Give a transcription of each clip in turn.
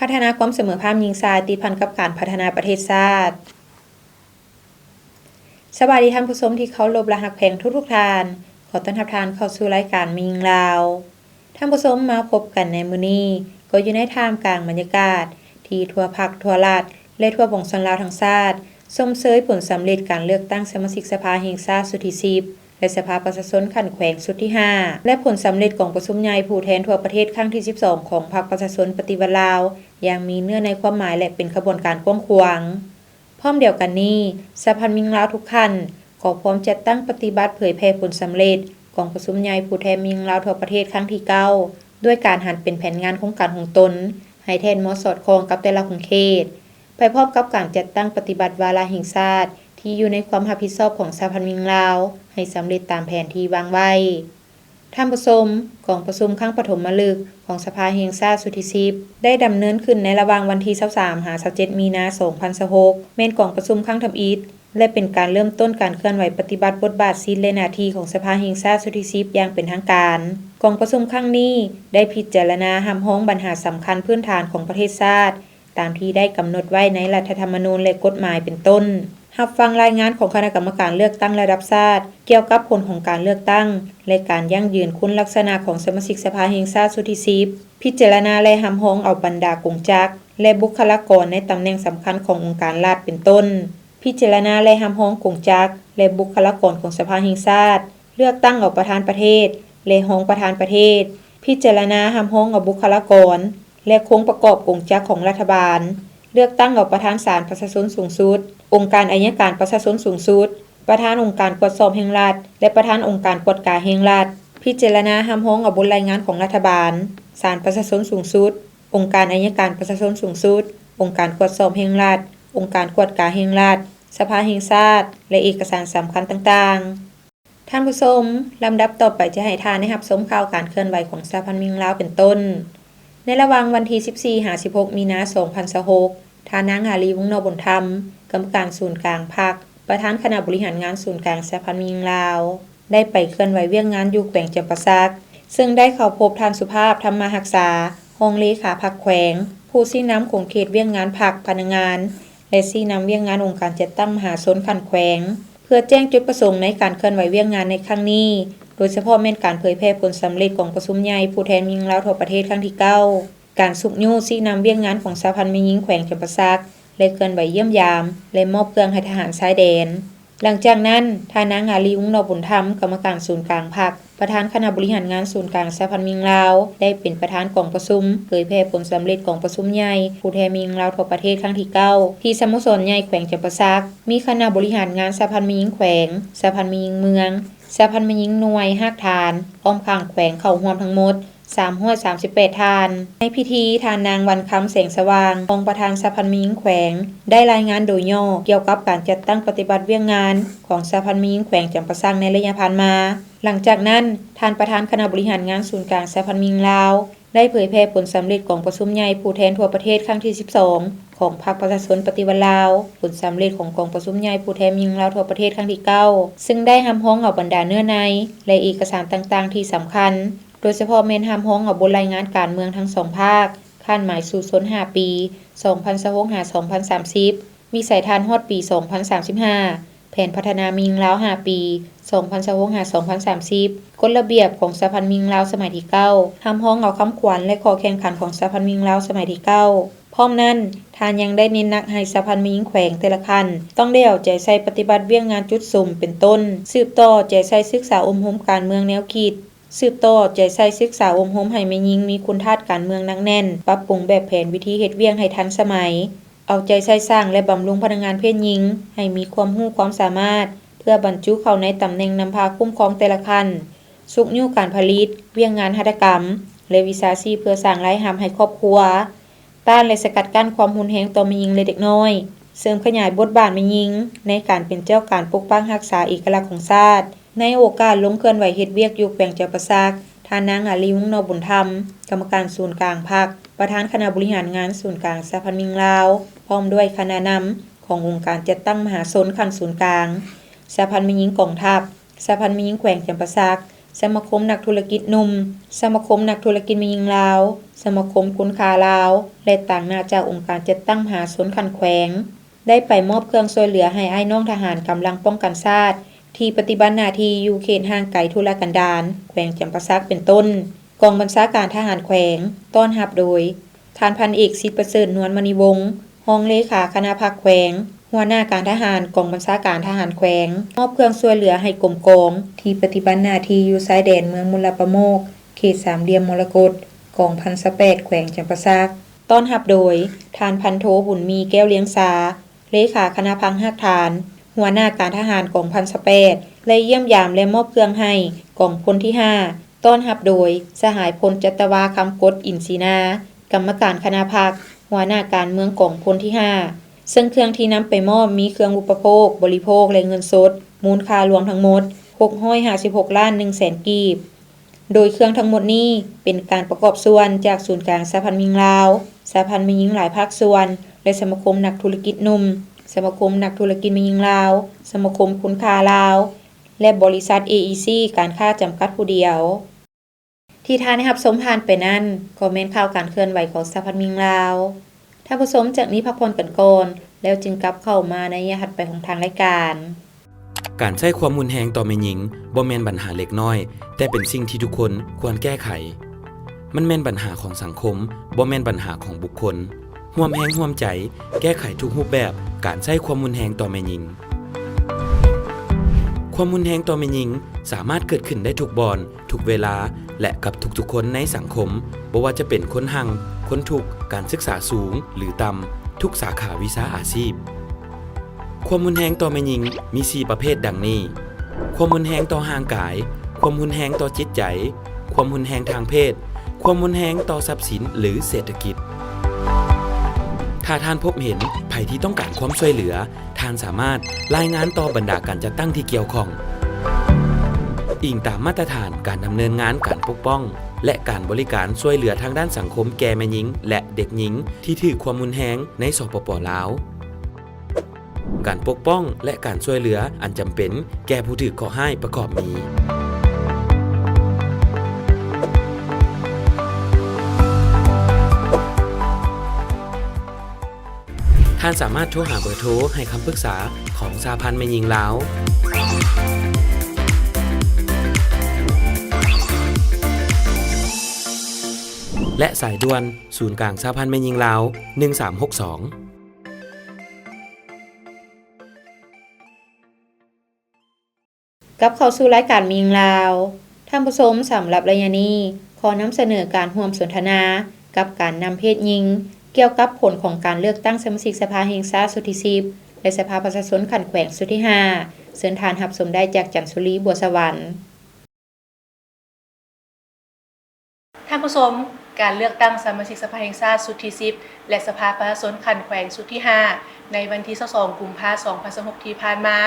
ພັດທະນາຄວາມສະເໝີພາບຍິງຊາຍ ຕິດພັນກັບການພັດທະນາປະເທດຊາດ. ສະບາຍດີທ່ານຜູ້ຊົມທີ່ເຄົາລົບ ແລະ ຮັກແພງທຸກໆທ່ານ. ຂໍຕ້ອນຮັບທ່ານເຂົ້າສູ່ລາຍການແມ່ຍິງລາວ. ທ່ານຜູ້ຊົມ, ມາພົບກັນໃນມື້ນີ້ ກໍຢູ່ໃນທ່າມກາງບັນຍາກາດທີ່ທົ່ວພັກ, ທົ່ວລັດ ແລະ ທົ່ວປວງຊົນລາວທັງຊາດ ຊົມເຊີຍຜົນສຳເລັດການເລືອກຕັ້ງສະມາຊິກສະພາແຫ່ງຊາດຊຸດທີສິບ ແລະ ສະພາປະຊາຊົນຂັ້ນແຂວງຊຸດທີຫ້າ ແລະ ຜົນສຳເລັດກອງປະຊຸມໃຫຍ່ຜູ້ແທນທົ່ວປະເທດຄັ້ງທີສິບສອງ ຂອງພັກປະຊາຊົນປະຕິວັດລາວ ຢ່າງມີເນື້ອໃນຄວາມໝາຍ ແລະ ເປັນຂະບວນການກວ້າງຂວາງ. ພ້ອມດຽວກັນນີ້, ສະຫະພັນແມ່ຍິງລາວທຸກຂັ້ນ ກໍພ້ອມຈັດຕັ້ງປະຕິບັດເຜີຍແຜ່ຜົນສຳເລັດກອງປະຊຸມໃຫຍ່ຜູ້ແທນແມ່ຍິງລາວທົ່ວປະເທດຄັ້ງທີເກົ້າ ດ້ວຍການຫັນເປັນແຜນງານໂຄງການຂອງຕົນ ໃຫ້ແທດເໝາະສອດຄ່ອງກັບແຕ່ລະຂົງເຂດ, ໄປພ້ອມກັບການຈັດຕັ້ງປະຕິບັດວາລະແຫ່ງຊາດທີ່ຢູ່ໃນຄວາມຮັບຜິດຊອບຂອງສະຫະພັນແມ່ຍິງລາວ ໃຫ້ສຳເລັດຕາມແຜນທີ່ວາງໄວ້. ທ່ານຜູ້ຊົມ, ກອງປະຊຸມຄັ້ງປະຖົມມະລຶກຂອງສະພາແຫ່ງຊາດຊຸດທີສິບ ໄດ້ດຳເນີນຂຶ້ນໃນລະຫວ່າງວັນທີຊາວສາມ ຫາ ຊາວເຈັດ ມີນາ ສອງພັນຊາວຫົກ ແມ່ນກອງປະຊຸມຄັ້ງທຳອິດ ແລະ ເປັນການເລີ່ມຕົ້ນການເຄື່ອນໄຫວປະຕິບັດບົດບາດ, ສິດ ແລະ ໜ້າທີ່ຂອງສະພາແຫ່ງຊາດຊຸດທີສິບຢ່າງເປັນທາງການ. ກອງປະຊຸມຄັ້ງນີ້ໄດ້ພິຈາລະນາຮັບຮອງບັນຫາສຳຄັນພື້ນຖານຂອງປະເທດຊາດ ຕາມທີ່ໄດ້ກຳນົດໄວ້ໃນລັດຖະທຳມະນູນ ແລະ ກົດໝາຍ ເປັນຕົ້ນ ຮັບຟັງລາຍງານຂອງຄະນະກຳມະການເລືອກຕັ້ງລະດັບຊາດ ກ່ຽວກັບຜົນຂອງການເລືອກຕັ້ງ ແລະ ການຢັ້ງຢືນຄຸນລັກສະນະຂອງສະມາຊິກສະພາແຫ່ງຊາດຊຸດທີສິບ, ພິຈາລະນາ ແລະ ຮັບຮອງເອົາບັນດາກົງຈັກ ແລະ ບຸກຄະລາກອນໃນຕຳແໜ່ງສຳຄັນຂອງອົງການລັດ ເປັນຕົ້ນ ພິຈາລະນາ ແລະ ຮັບຮອງກົງຈັກ ແລະ ບຸກຄະລາກອນຂອງສະພາແຫ່ງຊາດ, ເລືອກຕັ້ງເອົາປະທານປະເທດ ແລະ ຮອງປະທານປະເທດ, ພິຈາລະນາຮັບຮອງເອົາບຸກຄະລາກອນ ແລະ ໂຄງປະກອບກົງຈັກຂອງລັດຖະບານ, ເລືອກຕັ້ງເອົາປະທານສານປະຊາຊົນສູງສຸດ, ອົງການໄອຍະການປະຊາຊົນສູງສຸດ, ປະທານອົງການກວດສອບແຫ່ງລັດ ແລະ ປະທານອົງການກວດກາແຫ່ງລັດ, ພິຈາລະນາຮັບຮອງເອົາບົດລາຍງານຂອງລັດຖະບານ, ສານປະຊາຊົນສູງສຸດ, ອົງການໄອຍະການປະຊາຊົນສູງສຸດ, ອົງການກວດສອບແຫ່ງລັດ, ອົງການກວດກາແຫ່ງລັດ, ສະພາແຫ່ງຊາດ ແລະ ເອກະສານສຳຄັນຕ່າງໆ. ທ່ານຜູ້ຊົມ, ລຳດັບຕໍ່ໄປຈະໃຫ້ທ່ານໄດ້ຮັບຊົມຂ່າວການເຄື່ອນໄຫວຂອງສະຫະພັນແມ່ຍິງລາວເປັນຕົ້ນ. ໃນລະຫວ່າງວັນທີສິບສີ່ ຫາ ສິບຫົກ ມີນາ ສອງພັນຊາວຫົກ, ທ່ານນາງ ອາລີ ວົງນໍບຸນທຳ, ກຳມະການສູນກາງພັກ, ປະທານຄະນະບໍລິຫານງານສູນກາງສະຫະພັນແມ່ຍິງລາວ, ໄດ້ໄປເຄື່ອນໄຫວວຽກງານຢູ່ແຂວງຈຳປາສັກ, ເຊິ່ງໄດ້ເຂົ້າພົບທ່ານ ສຸພາບ ທຳມະຮັກສາ, ຮອງເລຂາພັກແຂວງ, ຜູ້ຊີ້ນຳຂົງເຂດວຽກງານພັກ, ພະນັກງານ ແລະ ຊີ້ນຳວຽກງານອົງການຈັດຕັ້ງມະຫາຊົນຂັ້ນແຂວງ, ເພື່ອແຈ້ງຈຸດປະສົງໃນການເຄື່ອນໄຫວວຽກງານໃນຄັ້ງນີ້, ໂດຍສະເພາະແມ່ນການເຜີຍແຜ່ຜົນສຳເລັດກອງປະຊຸມໃຫຍ່ຜູ້ແທນແມ່ຍິງລາວທົ່ວປະເທດຄັ້ງທີເກົ້າ, ການຊຸກຍູ້ຊີ້ນຳວຽກງານຂອງສະຫະພັນແມ່ຍິງແຂວງຈຳປາສັກ ແລະ ເຄື່ອນໄຫວຢ້ຽມຢາມ ແລະ ມອບເຄື່ອງໃຫ້ທະຫານຊາຍແດນ. ຫຼັງຈາກນັ້ນ, ທ່ານນາງ ອາລີ ວົງນໍບຸນທຳ, ກຳມະການສູນກາງພັກ, ປະທານຄະນະບໍລິຫານງານສູນກາງສະຫະພັນແມ່ຍິງລາວ ໄດ້ເປັນປະທານກອງປະຊຸມເຜີຍແຜ່ຜົນສຳເລັດກອງປະຊຸມໃຫຍ່ຜູ້ແທນແມ່ຍິງລາວທົ່ວປະເທດຄັ້ງທີເກົ້າ ທີ່ສະໂມສອນໃຫຍ່ແຂວງຈຳປາສັກ, ມີຄະນະບໍລິຫານງານສະຫະພັນແມ່ຍິງແຂວງ, ສະຫະພັນແມ່ຍິງເມືອງ, ສະຫະພັນແມ່ຍິງໜ່ວຍຮາກຖານ, ອ້ອມຂ້າງແຂວງເຂົ້າຮ່ວມທັງໝົດ ສາມຮ້ອຍສາມສິບແປດທ່ານ. ໃນພິທີ, ທ່ານນາງ ວັນຄຳ ແສງສະຫວ່າງ, ຮອງປະທານສະຫະພັນແມ່ຍິງແຂວງ ໄດ້ລາຍງານໂດຍຫຍໍ້ກ່ຽວກັບການຈັດຕັ້ງປະຕິບັດວຽກງານຂອງສະຫະພັນແມ່ຍິງແຂວງຈຳປາສັກໃນໄລຍະຜ່ານມາ. ຫຼັງຈາກນັ້ນ, ທ່ານປະທານຄະນະບໍລິຫານງານສູນກາງສະຫະພັນແມ່ຍິງລາວ ໄດ້ເຜີຍແຜ່ຜົນສຳເລັດກອງປະຊຸມໃຫຍ່ຜູ້ແທນທົ່ວປະເທດຄັ້ງທີສິບສອງ ຂອງພັກປະຊາຊົນປະຕິວັດລາວ, ຜົນສຳເລັດຂອງກອງປະຊຸມໃຫຍ່ຜູ້ແທນແມ່ຍິງລາວທົ່ວປະເທດຄັ້ງທີເກົ້າ ເຊິ່ງໄດ້ຮັບຮອງເອົາບັນດາເນື້ອໃນ ແລະ ເອກະສານຕ່າງໆທີ່ສຳຄັນ, ໂດຍສະເພາະແມ່ນຮັບຮອງເອົາບົດລາຍງານການເມືອງທັງສອງພາກ, ຄາດໝາຍສູ້ຊົນຫ້າປີ ສອງພັນຊາວຫົກ ຫາ ສອງພັນສາມສິບ, ວິໄສທັດຮອດປີສອງພັນສາມສິບຫ້າ, ແຜນພັດທະນາແມ່ຍິງລາວຫ້າປີ ສອງພັນຊາວຫົກ ຫາ ສອງພັນສາມສິບ, ກົດລະບຽບຂອງສະຫະພັນແມ່ຍິງລາວສະໄໝທີເກົ້າ, ຮັບຮອງເອົາຄຳຂວັນ ແລະ ຂໍ້ແຂ່ງຂັນຂອງສະຫະພັນແມ່ຍິງລາວສະໄໝທີເກົ້າ. ພ້ອມນັ້ນ, ທ່ານຍັງໄດ້ເນັ້ນໜັກໃຫ້ສະຫະພັນແມ່ຍິງແຂວງແຕ່ລະຂັ້ນ ຕ້ອງໄດ້ເອົາໃຈໃສ່ປະຕິບັດວຽກງານຈຸດສຸມເປັນຕົ້ນ, ສືບຕໍ່ເອົາໃຈໃສ່ສຶກສາອົບຮົມການເມືອງແນວຄິດ, ສືບຕໍ່ເອົາໃຈໃສ່ສຶກສາອົບຮົມໃຫ້ແມ່ຍິງມີຄຸນທາດການເມືອງໜັກແໜ້ນ, ປັບປຸງແບບແຜນວິທີເຮັດວຽກໃຫ້ທັນສະໄໝ, ເອົາໃຈໃສ່ສ້າງ ແລະ ບຳລຸງພະນັກງານເພດຍິງໃຫ້ມີຄວາມຮູ້ຄວາມສາມາດ ເພື່ອບັນຈຸເຂົ້າໃນຕຳແໜ່ງນຳພາຄຸ້ມຄອງແຕ່ລະຂັ້ນ, ຊຸກຍູ້ການຜະລິດ, ວຽກງານຫັດຖະກຳ ແລະ ວິຊາຊີບ ເພື່ອສ້າງລາຍຮັບໃຫ້ຄອບຄົວ, ຕ້ານ ແລະ ສະກັດກັ້ນຄວາມຮຸນແຮງຕໍ່ແມ່ຍິງ ແລະ ເດັກນ້ອຍ, ເສີມຂະຫຍາຍບົດບາດແມ່ຍິງໃນການເປັນເຈົ້າການປົກປັກຮັກສາເອກະລັກຂອງຊາດ. ໃນໂອກາດລົງເຄື່ອນໄຫວເຮັດວຽກຢູ່ແຂວງຈຳປາສັກ, ທ່ານນາງ ອາລີ ວົງນໍບຸນທຳ, ກຳມະການສູນກາງພັກ, ປະທານຄະນະບໍລິຫານງານສູນກາງສະຫະພັນແມ່ຍິງລາວ, ພ້ອມດ້ວຍຄະນະນຳຂອງອົງການຈັດຕັ້ງມະຫາຊົນຂັ້ນສູນກາງ, ສະຫະພັນແມ່ຍິງກອງທັບ, ສະຫະພັນແມ່ຍິງແຂວງຈຳປາສັກ, ສະມາຄົມນັກທຸລະກິດໜຸ່ມ, ສະມາຄົມນັກທຸລະກິດແມ່ຍິງລາວ, ສະມາຄົມຄູນຄ້າລາວ ແລະ ຕາງໜ້າຈາກອົງການຈັດຕັ້ງມະຫາຊົນຂັ້ນແຂວງ ໄດ້ໄປມອບເຄື່ອງຊ່ວຍເຫຼືອໃຫ້ອ້າຍນ້ອງທະຫານກຳລັງປ້ອງກັນຊາດ ທີ່ປະຕິບັດໜ້າທີ່ຢູ່ເຂດຫ່າງໄກທຸລະກັນດານ ແຂວງຈຳປາສັກ ເປັນຕົ້ນ ກອງບັນຊາການທະຫານແຂວງ ຕ້ອນຮັບໂດຍ ທ່ານພັນເອກ ສິດປະເສີດ ນວນມະນີວົງ ຮອງເລຂາຄະນະພັກແຂວງ, ຫົວໜ້າການທະຫານກອງບັນຊາການທະຫານແຂວງ, ມອບເຄື່ອງຊ່ວຍເຫຼືອໃຫ້ກົມກອງທີ່ປະຕິບັດໜ້າທີ່ຢູ່ຊາຍແດນເມືອງມຸນລະປະໂມກ ເຂດສາມຫຼ່ຽມມໍລະກົດ ກອງພັນຊາວແປດ ແຂວງຈຳປາສັກ. ຕ້ອນຮັບໂດຍ ທ່ານພັນໂທ ບຸນມີ ແກ້ວລຽງຊາ ເລຂາຄະນະພັກຮາກຖານ, ຫົວໜ້າການທະຫານກອງພັນຊາວແປດ ໄດ້ຢ້ຽມຢາມ ແລະ ມອບເຄື່ອງໃຫ້ກອງພົນທີຫ້າ ຕ້ອນຮັບໂດຍ ສະຫາຍພົນຈັດຕະວາ ຄຳກົດ ອິນສີນາ ກຳມະການຄະນະພັກ, ຫົວໜ້າການເມືອງກອງພົນທີຫ້າ ເຊິ່ງເຄື່ອງທີ່ນຳໄປມອບມີເຄື່ອງອຸປະໂພກ, ບໍລິໂພກ ແລະ ເງິນສົດ ມູນຄ່າລວມທັງໝົດ ຫົກຮ້ອຍຫ້າສິບຫົກລ້ານໜຶ່ງແສນກີບ. ໂດຍເຄື່ອງທັງໝົດນີ້ເປັນການປະກອບສ່ວນຈາກສູນກາງສະຫະພັນແມ່ຍິງລາວ, ສະຫະພັນແມ່ຍິງຫຼາຍພາກສ່ວນ ແລະ ສະມາຄົມນັກທຸລະກິດໜຸ່ມ, ສະມາຄົມນັກທຸລະກິດແມ່ຍິງລາວ, ສະມາຄົມຄູນຄ້າລາວ ແລະ ບໍລິສັດ ເອອີຊີ ການຄ້າຈຳກັດຜູ້ດຽວ. ທີ່ທ່ານໄດ້ຮັບຊົມຜ່ານໄປນັ້ນ ກໍແມ່ນຂ່າວການເຄື່ອນໄຫວຂອງສະຫະພັນແມ່ຍິງລາວ. ທ່ານຜູ້ຊົມຈະໜີພັກຜ່ອນກັນກ່ອນ ແລ້ວຈຶ່ງກັບເຂົ້າມາໃນໄລຍະຖັດໄປຂອງທາງລາຍການ. ການໃຊ້ຄວາມຮຸນແຮງຕໍ່ແມ່ຍິງບໍ່ແມ່ນບັນຫາເລັກນ້ອຍ, ແຕ່ເປັນສິ່ງທີ່ທຸກຄົນຄວນແກ້ໄຂ. ມັນແມ່ນບັນຫາຂອງສັງຄົມ, ບໍ່ແມ່ນບັນຫາຂອງບຸກຄົນ. ຮ່ວມແຮງຮ່ວມໃຈແກ້ໄຂທຸກຮູບແບບການໃຊ້ຄວາມຮຸນແຮງຕໍ່ແມ່ຍິງ. ຄວາມຮຸນແຮງຕໍ່ແມ່ຍິງສາມາດເກີດຂຶ້ນໄດ້ທຸກບ່ອນ, ທຸກເວລາ ແລະ ກັບທຸກໆຄົນໃນສັງຄົມ, ບໍ່ວ່າຈະເປັນຄົນຮັ່ງ, ຄົນທຸກ, ການສຶກສາສູງ ຫຼື ຕ່ຳ, ທຸກສາຂາວິຊາອາຊີບ. ຄວາມຮຸນແຮງຕໍ່ແມ່ຍິງມີສີ່ປະເພດດັ່ງນີ້: ຄວາມຮຸນແຮງຕໍ່ຮ່າງກາຍ, ຄວາມຮຸນແຮງຕໍ່ຈິດໃຈ, ຄວາມຮຸນແຮງທາງເພດ, ຄວາມຮຸນແຮງຕໍ່ຊັບສິນ ຫຼື ເສດຖະກິດ. ຖ້າທ່ານພົບເຫັນໃຜທີ່ຕ້ອງການຄວາມຊ່ວຍເຫຼືອ, ທ່ານສາມາດລາຍງານຕໍ່ບັນດາການຈັດຕັ້ງທີ່ກ່ຽວຂ້ອງ. ອີງຕາມມາດຕະຖານການດຳເນີນງານການປົກປ້ອງ ແລະ ການບໍລິການຊ່ວຍເຫຼືອທາງດ້ານສັງຄົມແກ່ແມ່ຍິງ ແລະ ເດັກຍິງທີ່ຖືກຄວາມຮຸນແຮງໃນ ສປປ ລາວ. ການປົກປ້ອງ ແລະ ການຊ່ວຍເຫຼືອອັນຈຳເປັນແກ່ຜູ້ຖືກເຄາະຮ້າຍປະກອບມີ: ທ່ານສາມາດໂທຫາເບີໂທໃຫ້ຄຳປຶກສາຂອງສະຫະພັນແມ່ຍິງລາວ ແລະ ສາຍດ່ວນສູນກາງສະຫະພັນແມ່ຍິງລາວ ໜຶ່ງສາມຫົກສອງ. ກັບເຂົ້າສູ່ລາຍການແມ່ຍິງລາວ. ທ່ານຜູ້ຊົມ, ສຳລັບໄລຍະນີ້ ຂໍນຳສະເໜີການຮ່ວມສົນທະນາກັບການນຳເພດຍິງ ກ່ຽວກັບຜົນຂອງການເລືອກຕັ້ງສະມາຊິກສະພາແຫ່ງຊາດຊຸດທີສິບ ແລະ ສະພາປະຊາຊົນຂັ້ນແຂວງຊຸດທີຫ້າ. ເຊີນທ່ານຮັບຊົມໄດ້ຈາກຈັນສຸລີ ບົວສະຫວັນ. ທ່ານຜູ້ຊົມ, ການເລືອກຕັ້ງສະມາຊິກສະພາແຫ່ງຊາດຊຸດທີສິບ ແລະ ສະພາປະຊາຊົນຂັ້ນແຂວງຊຸດທີຫ້າ ໃນວັນທີຊາວສອງ ກຸມພາ ສອງພັນຊາວຫົກ ທີ່ຜ່ານມາ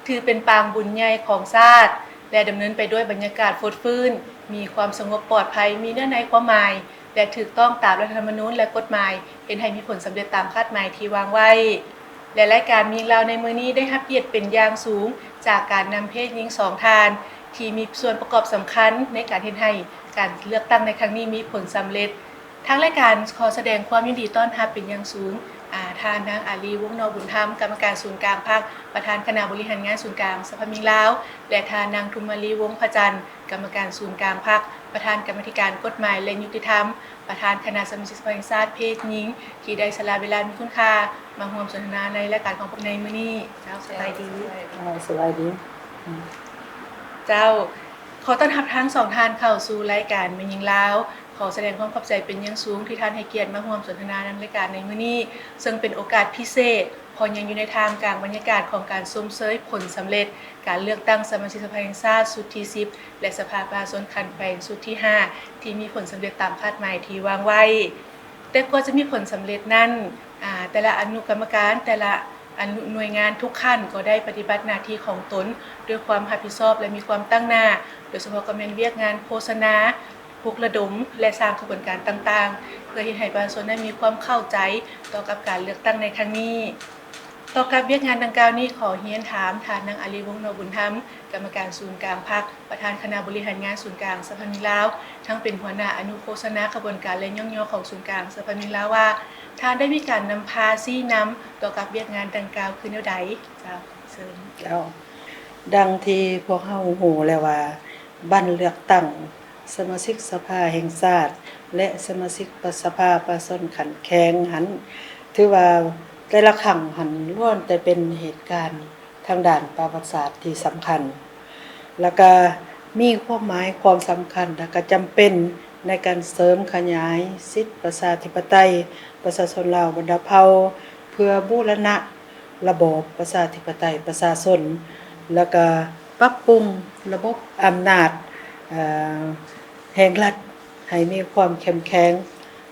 ຖືເປັນປາງບຸນໃຫຍ່ຂອງຊາດ ແລະ ດຳເນີນໄປດ້ວຍບັນຍາກາດຟົດຟື້ນ, ມີຄວາມສະຫງົບປອດໄພ, ມີເນື້ອໃນຄວາມໝາຍ ແລະ ຖືກຕ້ອງຕາມລັດຖະທຳມະນູນ ແລະ ກົດໝາຍ, ເຮັດໃຫ້ມີຜົນສຳເລັດຕາມຄາດໝາຍທີ່ວາງໄວ້. ແລະ ລາຍການແມ່ຍິງລາວໃນມື້ນີ້ໄດ້ຮັບກຽດເປັນຢ່າງສູງຈາກການນຳເພດຍິງສອງທ່ານ ທີ່ມີສ່ວນປະກອບສຳຄັນໃນການເຮັດໃຫ້ການເລືອກຕັ້ງໃນຄັ້ງນີ້ມີຜົນສຳເລັດ. ທາງລາຍການຂໍສະແດງຄວາມຍິນດີຕ້ອນຮັບເປັນຢ່າງສູງ ອາ ທ່ານນາງ ອາລີ ວົງນໍບຸນທຳ ກຳມະການສູນກາງພັກ, ປະທານຄະນະບໍລິຫານງານສູນກາງສະຫະພັນແມ່ຍິງລາວ ແລະ ທ່ານນາງ ທຸມມາລີ ວົງພະຈັນ ກຳມະການສູນກາງພັກ, ປະທານກຳມາທິການກົດໝາຍ ແລະ ຍຸຕິທຳ, ປະທານຄະນະສະມາຊິກສະພາແຫ່ງຊາດເພດຍິງ ທີ່ໄດ້ສະຫຼະເວລາມີຄຸນຄ່າມາຮ່ວມສົນທະນາໃນລາຍການຂອງພວກໃນມື້ນີ້. ເຈົ້າ, ສະບາຍດີ. ເຈົ້າ, ສະບາຍດີ. ເຈົ້າ, ຂໍຕ້ອນຮັບທັງສອງທ່ານເຂົ້າສູ່ລາຍການແມ່ຍິງລາວ. ຂໍສະແດງຄວາມຂອບໃຈເປັນຢ່າງສູງທີ່ທ່ານໃຫ້ກຽດມາຮ່ວມສົນທະນານຳລາຍການໃນມື້ນີ້, ເຊິ່ງເປັນໂອກາດພິເສດ ເພາະຍັງຢູ່ໃນທ່າມກາງບັນຍາກາດຂອງການຊົມເຊີຍຜົນສຳເລັດການເລືອກຕັ້ງສະມາຊິກສະພາແຫ່ງຊາດຊຸດທີສິບ ແລະ ສະພາປະຊາຊົນຂັ້ນແຂວງຊຸດທີຫ້າ ທີ່ມີຜົນສຳເລັດຕາມຄາດໝາຍທີ່ວາງໄວ້. ແຕ່ກວ່າຈະມີຜົນສຳເລັດນັ້ນ, ອາ, ແຕ່ລະອະນຸກຳມະການ, ແຕ່ລະອະນຸໜ່ວຍງານທຸກຂັ້ນກໍໄດ້ປະຕິບັດໜ້າທີ່ຂອງຕົນດ້ວຍຄວາມຮັບຜິດຊອບ ແລະ ມີຄວາມຕັ້ງໜ້າ, ໂດຍສະເພາະກໍແມ່ນວຽກງານໂຄສະນາ, ປຸກລະດົມ ແລະ ສ້າງຂະບວນການຕ່າງໆ ເພື່ອເຮັດໃຫ້ປະຊາຊົນນັ້ນມີຄວາມເຂົ້າໃຈຕໍ່ກັບການເລືອກຕັ້ງໃນຄັ້ງນີ້. ຕໍ່ກັບວຽກງານດັ່ງກ່າວນີ້ ຂໍຮຽນຖາມທ່ານນາງ ອາລີວົງ ນໍບຸນທຳ ກຳມະການສູນກາງພັກ, ປະທານຄະນະບໍລິຫານງານສູນກາງສະຫະພາແຫ່ງຊາດ, ທັງເປັນຫົວໜ້າອະນຸໂຄສະນາຂະບວນການ ແລະ ຍ້ອງຍໍຂອງສູນກາງສະຫະພາແຫ່ງຊາດວ່າ ທ່ານໄດ້ມີການນຳພາຊີ້ນຳຕໍ່ກັບວຽກງານດັ່ງກ່າວຄືແນວໃດ? ເຈົ້າ ເຊີນ. ເຈົ້າ ດັ່ງທີ່ພວກເຮົາຮູ້ແລ້ວວ່າ ບັດເລືອກຕັ້ງສະມາຊິກສະພາແຫ່ງຊາດ ແລະ ສະມາຊິກສະພາປະຊາຊົນຂັ້ນແຂວງຫັ້ນ ຖືວ່າແຕ່ລະຄັ້ງຫັ້ນ ລ້ວນແຕ່ເປັນເຫດການທາງດ້ານປະຫວັດສາດທີ່ສຳຄັນ ແລ້ວກະມີຄວາມໝາຍຄວາມສຳຄັນ ແລ້ວກະຈຳເປັນໃນການເສີມຂະຫຍາຍສິດປະຊາທິປະໄຕປະຊາຊົນລາວບັນດາເຜົ່າ ເພື່ອບູລະນະ ລະບອບປະຊາທິປະໄຕປະຊາຊົນ ແລ້ວກະປັບປຸງລະບົບອຳນາດ ເອີ ແຫ່ງລັດໃຫ້ມີຄວາມເຂັ້ມແຂງ.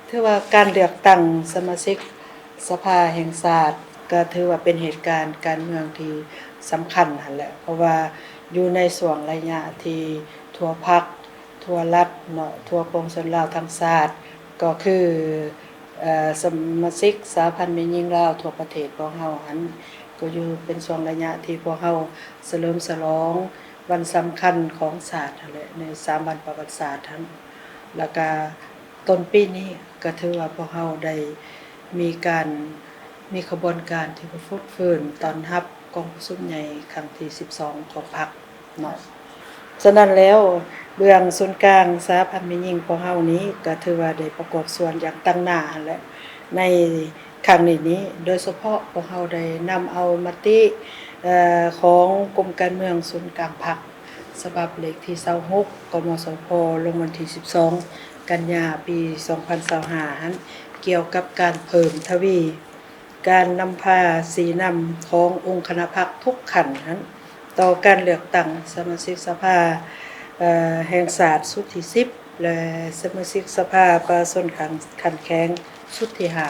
ຖືວ່າການເລືອກຕັ້ງສະມາຊິກສະພາແຫ່ງຊາດ ກໍຖືວ່າເປັນເຫດການການເມືອງທີ່ສຳຄັນຫັ້ນແຫຼະ ເພາະວ່າຢູ່ໃນຊ່ວງໄລຍະທີ່ທົ່ວພັກ ທົ່ວລັດເນາະ ທົ່ວປວງຊົນລາວທັງຊາດ ກໍຄື ເອີ ສະມາຊິກສະຫະພັນແມ່ຍິງລາວທົ່ວປະເທດຂອງເຮົາຫັ້ນ ກໍຢູ່ເປັນຊ່ວງໄລຍະທີ່ພວກເຮົາສະເຫຼີມສະຫຼອງວັນສຳຄັນຂອງຊາດຫັ້ນແຫຼະ ໃນສາມວັນປະຫວັດສາດຫັ້ນ ແລ້ວກະຕົ້ນປີນີ້ກໍຖືວ່າພວກເຮົາໄດ້ມີການ ມີຂະບວນການທີ່ວ່າຟົດຟື້ນຕ້ອນຮັບກອງປະຊຸມໃຫຍ່ຄັ້ງທີສິບສອງຂອງພັກເນາະ. ສະນັ້ນແລ້ວ ເບື້ອງສູນກາງສະຫະພັນແມ່ຍິງພວກເຮົານີ້ ກໍຖືວ່າໄດ້ປະກອບສ່ວນຢ່າງຕັ້ງໜ້າຫັ້ນແຫຼະ ໃນຄັ້ງນີ້ນີ້ ໂດຍສະເພາະພວກເຮົາໄດ້ນຳເອົາມະຕິ ເອີ ຂອງກົມການເມືອງສູນກາງພັກ ສະບັບເລກທີຊາວຫົກ ກມສພ ລົງວັນທີສິບສອງ ກັນຍາ ປີສອງພັນຊາວຫ້າຫັ້ນ ກ່ຽວກັບການເພີ່ມທະວີ ການນຳພາຊີ້ນຳຂອງອົງຄະນະພັກທຸກຂັ້ນຫັ້ນ ຕໍ່ການເລືອກຕັ້ງສະມາຊິກສະພາ ເອີ ແຫ່ງຊາດຊຸດທີສິບ ແລະ ສະມາຊິກສະພາປະຊາຊົນຂັ້ນ ຂັ້ນແຂວງຊຸດທີຫ້າ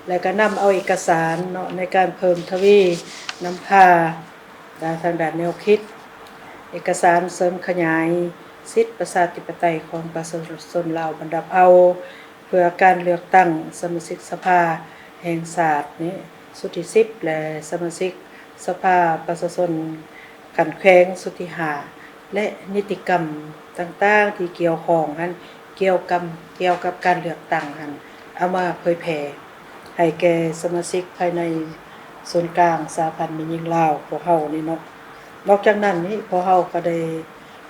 ແລະ ກໍນຳເອົາເອກະສານເນາະ ໃນການເພີ່ມທະວີນຳພາ ທາງດ້ານແນວຄິດ ເອກະສານເສີມຂະຫຍາຍສິດປະຊາທິປະໄຕຂອງປະຊາຊົນລາວບັນດາເຜົ່າ ເພື່ອການເລືອກຕັ້ງສະມາຊິກສະພາແຫ່ງຊາດນີ້ ຊຸດທີສິບ ແລະ ສະມາຊິກສະພາປະຊາຊົນຂັ້ນແຂວງຊຸດທີຫ້າ ແລະ ນິຕິກຳຕ່າງໆທີ່ກ່ຽວຂ້ອງຫັ້ນ ກ່ຽວກັບ ກ່ຽວກັບການເລືອກຕັ້ງຫັ້ນ ເອົາມາເຜີຍແຜ່ໃຫ້ແກ່ສະມາຊິກພາຍໃນສູນກາງສະຫະພັນແມ່ຍິງລາວພວກເຮົານີ້ເນາະ. ນອກຈາກນັ້ນນີ້ ພວກເຮົາກໍໄດ້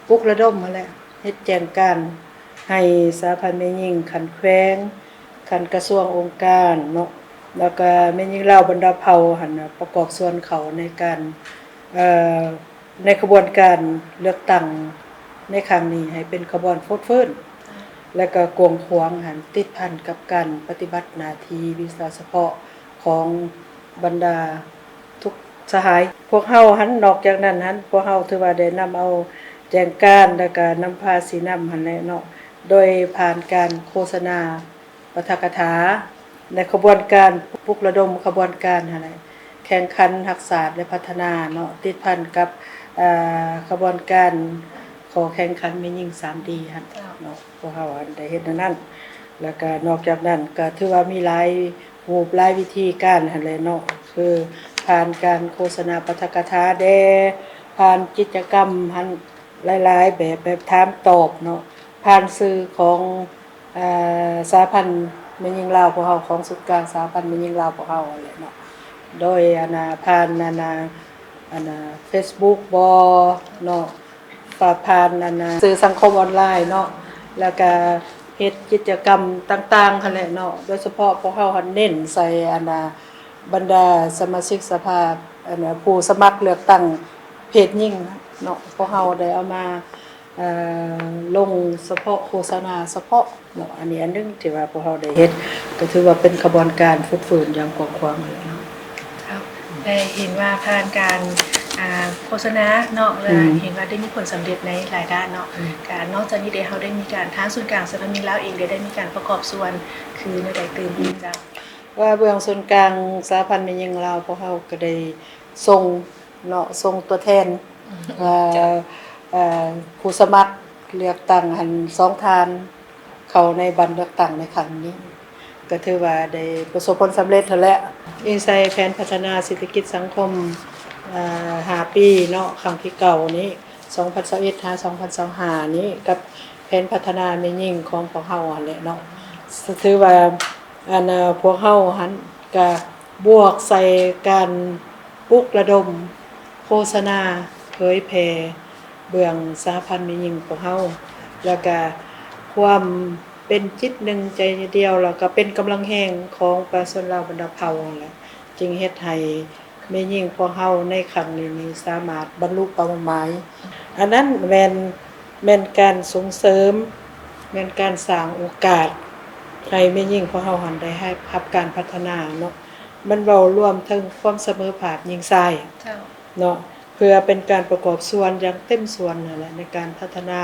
ປຸກລະດົມຫັ້ນແຫຼະ ເຮັດແຈ້ງການໃຫ້ສະຫະພັນແມ່ຍິງຂັ້ນແຂວງ ຂັ້ນກະຊວງອົງການເນາະ ແລ້ວກະແມ່ຍິງລາວບັນດາເຜົ່າຫັ້ນນະ ປະກອບສ່ວນເຂົ້າໃນການ ເອີ ໃນຂະບວນການເລືອກຕັ້ງໃນຄັ້ງນີ້ ໃຫ້ເປັນຂະບວນຟົດຟື້ນ ແລະກະກວ້າງຂວາງຫັ້ນ ຕິດພັນກັບການປະຕິບັດໜ້າທີ່ວິຊາສະເພາະຂອງບັນດາທຸກສະຫາຍ. ພວກເຮົາຫັ້ນ ນອກຈາກນັ້ນຫັ້ນ ພວກເຮົາຖືວ່າໄດ້ນຳເອົາແຈ້ງການ ແລະກະນຳພາຊີ້ນຳຫັ້ນແຫຼະເນາະ ໂດຍຜ່ານການໂຄສະນາ ປາຖະກະຖາ ໃນຂະບວນການ ປຸກລະດົມຂະບວນການຫັ້ນແຫຼະ ແຂ່ງຂັນຮັກຊາດ ແລະ ພັດທະນາເນາະ ຕິດພັນກັບ ເອີ ຂະບວນການຂໍແຂ່ງຂັນແມ່ຍິງສາມດີຫັ້ນເນາະ ພວກເຮົາຫັ້ນໄດ້ເຮັດແນວນັ້ນ ແລ້ວກະນອກຈາກນັ້ນກະຖືວ່າມີຫຼາຍຮູບຫຼາຍວິທີການຫັ້ນແຫຼະເນາະ ຄືຜ່ານການໂຄສະນາປາຖະກະຖາແດ່ ຜ່ານກິດຈະກຳຫັ້ນ ຫຼາຍໆແບບ ແບບຖາມຕອບເນາະ ຜ່ານສື່ຂອງ ເອີ ສະຫະພັນແມ່ຍິງລາວພວກເຮົາ ຂອງສູນກາງສະຫະພັນແມ່ຍິງລາວພວກເຮົາຫັ້ນແຫຼະເນາະ ໂດຍ ອັນນ່າ ຜ່ານ ອັນນ່າ ອັນນ່າ ເຟສບຸກບໍເນາະ ປະ ຜ່ານ ອັນນ່າ ສື່ສັງຄົມອອນລາຍເນາະ ແລ້ວກະເຮັດກິດຈະກຳຕ່າງໆຫັ້ນແຫຼະເນາະ ໂດຍສະເພາະພວກເຮົາຫັ້ນເນັ້ນໃສ່ ອັນນ່າ ບັນດາສະມາຊິກສະພາ ອັນນ່າ ຜູ້ສະໝັກເລືອກຕັ້ງເພດຍິງເນາະ ພວກເຮົາໄດ້ເອົາມາ ເອີ ລົງສະເພາະ ໂຄສະນາສະເພາະເນາະ ອັນນີ້ອັນໜຶ່ງທີ່ວ່າພວກເຮົາໄດ້ເຮັດ ກໍຖືວ່າເປັນຂະບວນການຟົດຟື້ນຢ່າງກວ້າງຂວາງເລີຍເນາະ. ເຈົ້າ ໄດ້ເຫັນວ່າຜ່ານການ ອ່າ ໂຄສະນາເນາະ ແລະ ອືມ ເຫັນວ່າໄດ້ມີຜົນສຳເລັດໃນຫຼາຍດ້ານເນາະ ອືມ ກະນອກຈາກນີ້ເດ ເຮົາໄດ້ມີການ ທາງສູນກາງສະຫະພັນແມ່ຍິງລາວເອງ ໄດ້ ໄດ້ມີການປະກອບສ່ວນຄືແນວໃດຕື່ມອີກ ອືມ ເຈົ້າ? ວ່າເບື້ອງສູນກາງສະຫະພັນແມ່ຍິງລາວ ພວກເຮົາກໍໄດ້ສົ່ງ ເນາະ ສົ່ງຕົວແທນ ອືມ ເອີ ເຈົ້າ ເອີ ຜູ້ສະໝັກເລືອກຕັ້ງຫັ້ນສອງທ່ານ ເຂົ້າໃນບັດເລືອກຕັ້ງໃນຄັ້ງນີ້ ກໍຖືວ່າໄດ້ປະສົບຜົນສຳເລັດຫັ້ນແຫຼະ. ອີງໃສ່ແຜນພັດທະນາເສດຖະກິດສັງຄົມ ເອີ ຫ້າປີເນາະ ຄັ້ງທີເກົ້ານີ້ ສອງພັນຊາວເອັດ ຫາ ສອງພັນຊາວຫ້ານີ້ ກັບແຜນພັດທະນາແມ່ຍິງຂອງພວກເຮົາຫັ້ນແຫຼະເນາະ ຖືວ່າ ອັນ ພວກເຮົາຫັ້ນກະບວກໃສ່ການປຸກລະດົມໂຄສະນາເຜີຍແຜ່ເບື້ອງສະຫະພັນແມ່ຍິງພວກເຮົາ ແລ້ວກະຄວາມເປັນຈິດໜຶ່ງໃຈດຽວ ແລ້ວກະເປັນກຳລັງແຮງຂອງປະຊາຊົນລາວບັນດາເຜົ່າຫັ້ນແຫຼະ ຈຶ່ງເຮັດໃຫ້ ແມ່ຍິງພວກເຮົາໃນຄັ້ງນີ້ນີ້ສາມາດບັນລຸເປົ້າໝາຍ. ອັນນັ້ນແມ່ນ ແມ່ນການສົ່ງເສີມ ແມ່ນການສ້າງໂອກາດໃຫ້ແມ່ຍິງພວກເຮົາຫັ້ນໄດ້ຮັບ ຮັບການພັດທະນາເນາະ. ມັນເວົ້າລວມເຖິງຄວາມສະເໝີພາບຍິງຊາຍ ເຈົ້າ ເນາະ ເພື່ອເປັນການປະກອບສ່ວນຢ່າງເຕັມສ່ວນຫັ້ນແຫຼະ ໃນການພັດທະນາ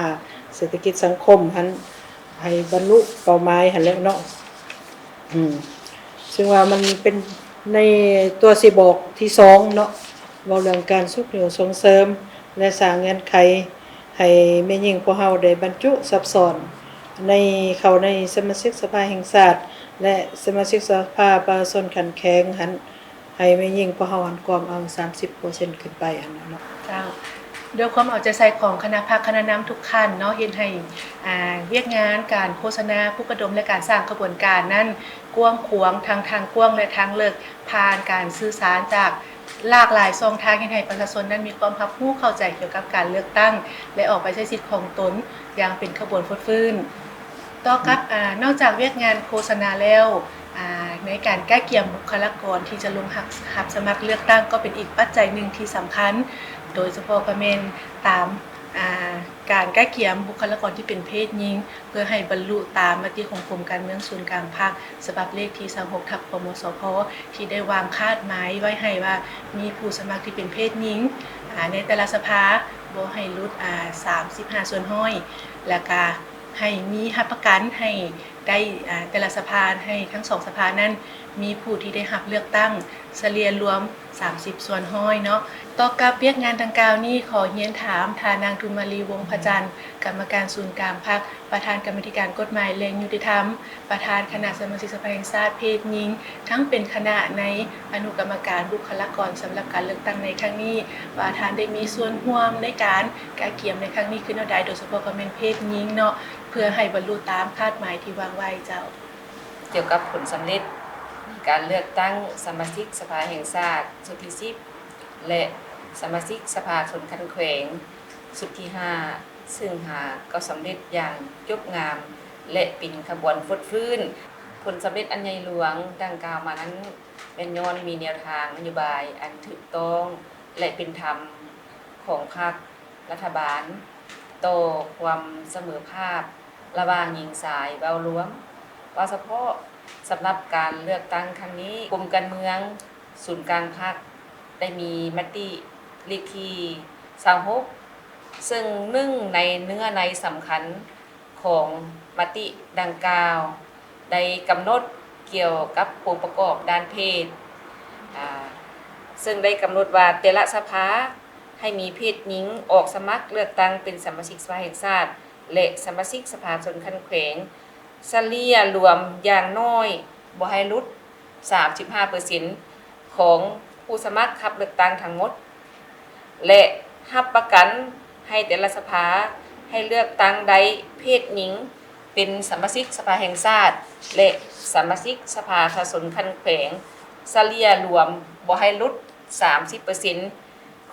ເສດຖະກິດສັງຄົມຫັ້ນ ໃຫ້ບັນລຸເປົ້າໝາຍຫັ້ນແຫຼະເນາະ. ອືມ ເຊິ່ງວ່າມັນເປັນໃນຕົວຊີ້ບອກທີສອງເນາະ ເວົ້າເລື່ອງການຊຸກຍູ້ສົ່ງເສີມ ແລະ ສ້າງເງື່ອນໄຂໃຫ້ແມ່ຍິງພວກເຮົາໄດ້ບັນຈຸຊັບຊ້ອນໃນ ເຂົ້າໃນສະມາຊິກສະພາແຫ່ງຊາດ ແລະ ສະມາຊິກສະພາປະຊາຊົນຂັ້ນແຂວງຫັ້ນ ໃຫ້ແມ່ຍິງພວກເຮົາຫັ້ນກວມເອົາສາມສິບເປີເຊັນຂຶ້ນໄປຫັ້ນນະເນາະ. ເຈົ້າ ດ້ວຍຄວາມເອົາໃຈໃສ່ຂອງຄະນະພັກຄະນະນຳທຸກຂັ້ນເນາະ ເຮັດໃຫ້ ອ່າ ວຽກງານການໂຄສະນາ ປຸກລະດົມ ແລະ ການສ້າງຂະບວນການນັ້ນກວ້າງຂວາງ ທັງທາງກວ້າງ ແລະ ທາງເລິກ ຜ່ານການສື່ສານຈາກຫຼາກຫຼາຍຊ່ອງທາງ ເຮັດໃຫ້ປະຊາຊົນນັ້ນມີຄວາມຮັບຮູ້ເຂົ້າໃຈກ່ຽວກັບການເລືອກຕັ້ງ ແລະ ອອກໄປໃຊ້ສິດຂອງຕົນຢ່າງເປັນຂະບວນຟົດຟື້ນ. ຕໍ່ກັບ ອາ ນອກຈາກວຽກງານໂຄສະນາແລ້ວ ອາ ໃນການກະກຽມບຸກຄະລາກອນທີ່ຈະລົງຮັບ ຮັບສະໝັກເລືອກຕັ້ງ ກໍເປັນອີກປັດໄຈໜຶ່ງທີ່ສຳຄັນ ໂດຍສະເພາະກໍແມ່ນຕາມ ອາ ການກະກຽມບຸກຄະລາກອນທີ່ເປັນເພດຍິງ ເພື່ອໃຫ້ບັນລຸຕາມມະຕິຂອງກົມການເມືອງສູນກາງພັກ ສະບັບເລກທີຊາວຫົກ ທັບ ຄມສພ ທີ່ໄດ້ວາງຄາດໝາຍໄວ້ໃຫ້ວ່າ ມີຜູ້ສະໝັກທີ່ເປັນເພດຍິງ ອາ ໃນແຕ່ລະສະພາ ບໍ່ໃຫ້ຫຼຸດ ອາ ສາມສິບຫ້າສ່ວນຮ້ອຍ ແລ້ວກະ ໃຫ້ມີຮັບປະກັນໃຫ້ໄດ້ ອາ ແຕ່ລະສະພາ ໃຫ້ທັງສອງສະພານັ້ນ ມີຜູ້ທີ່ໄດ້ຮັບເລືອກຕັ້ງສະເລ່ຍລວມສາມສິບສ່ວນຮ້ອຍເນາະ. ຕໍ່ກັບວຽກງານດັ່ງກ່າວນີ້ ຂໍຮຽນຖາມທ່ານນາງ ທຸມມາລີ ວົງພະຈັນ ກຳມະການສູນກາງພັກ ປະທານກຳມາທິການກົດໝາຍ ແລະ ຍຸຕິທຳ ປະທານຄະນະສະມາຊິກສະພາແຫ່ງຊາດເພດຍິງ ທັງເປັນຄະນະໃນອະນຸກຳມະການບຸກຄະລາກອນສຳລັບການເລືອກຕັ້ງໃນຄັ້ງນີ້ ວ່າທ່ານໄດ້ມີສ່ວນຮ່ວມໃນການກະກຽມໃນຄັ້ງນີ້ຄືແນວໃດ ໂດຍສະເພາະກໍແມ່ນເພດຍິງເນາະ ເພື່ອໃຫ້ບັນລຸຕາມຄາດໝາຍທີ່ວາງໄວ້ເຈົ້າ. ກ່ຽວກັບຜົນສຳເລັດການເລືອກຕັ້ງສະມາຊິກສະພາແຫ່ງຊາດຊຸດທີສິບ ແລະ ສະມາຊິກສະພາຊົນຂັ້ນແຂວງຊຸດທີຫ້າ ເຊິ່ງຫາກໍສຳເລັດຢ່າງຈົບງາມ ແລະ ເປັນຂະບວນຟົດຟື້ນ. ຜົນສຳເລັດອັນໃຫຍ່ຫຼວງດັ່ງກ່າວມານັ້ນ ແມ່ນຍ້ອນມີແນວທາງນະໂຍບາຍອັນຖືກຕ້ອງ ແລະ ເປັນທຳຂອງພັກ ລັດຖະບານ ຕໍ່ຄວາມສະເໝີພາບລະຫວ່າງຍິງຊາຍເວົ້າລວມ. ເວົ້າສະເພາະສຳລັບການເລືອກຕັ້ງຄັ້ງນີ້, ກົມການເມືອງສູນກາງພັກໄດ້ມີມະຕິເລກທີຊາວຫົກ ເຊິ່ງໜຶ່ງໃນເນື້ອໃນສຳຄັນຂອງມະຕິດັ່ງກ່າວ ໄດ້ກຳນົດກ່ຽວກັບອົງປະກອບດ້ານເພດ, ອາ, ເຊິ່ງໄດ້ກຳນົດວ່າແຕ່ລະສະພາ ໃຫ້ມີເພດຍິງອອກສະໝັກເລືອກຕັ້ງເປັນສະມາຊິກສະພາແຫ່ງຊາດ ແລະ ສະມາຊິກສະພາຊົນຂັ້ນແຂວງ ສະເລ່ຍລວມຢ່າງໜ້ອຍບໍ່ໃຫ້ຫຼຸດສາມສິບຫ້າເປີເຊັນຂອງຜູ້ສະໝັກຮັບເລືອກຕັ້ງທັງໝົດ ແລະ ຮັບປະກັນໃຫ້ແຕ່ລະສະພາໃຫ້ເລືອກຕັ້ງໄດ້ເພດຍິງເປັນສະມາຊິກສະພາແຫ່ງຊາດ ແລະ ສະມາຊິກສະພາປະຊາຊົນຂັ້ນແຂວງ ສະເລ່ຍລວມບໍ່ໃຫ້ຫຼຸດສາມສິບເປີເຊັນ